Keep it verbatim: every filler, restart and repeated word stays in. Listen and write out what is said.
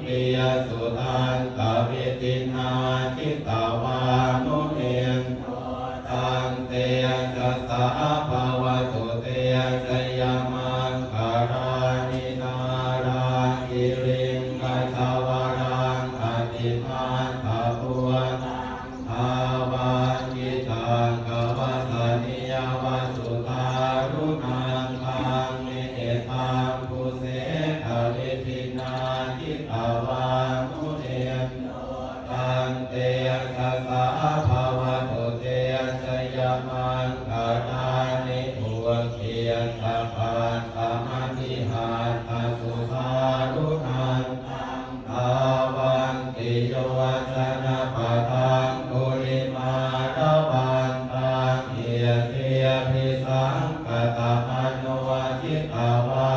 Suddantavidhinā jitavā munindo, tantejasā bhavatu te jayamaṅgalāni. Nāḷāgiriṃ gajavaraṃ atimattabhūtaṃ, dāvaggicakkamasanīva sudāruṇantaṃ, mettambusekavidhinā jitavā munindo, tantejasā bhavatu te jayamaṅgalāni. Ukkhittakhaggamatihatthasudāruṇantaṃ, dhāvantiyojanapathaṅgulimālavantaṃ, iddhībhisaṅkhatamano jitavā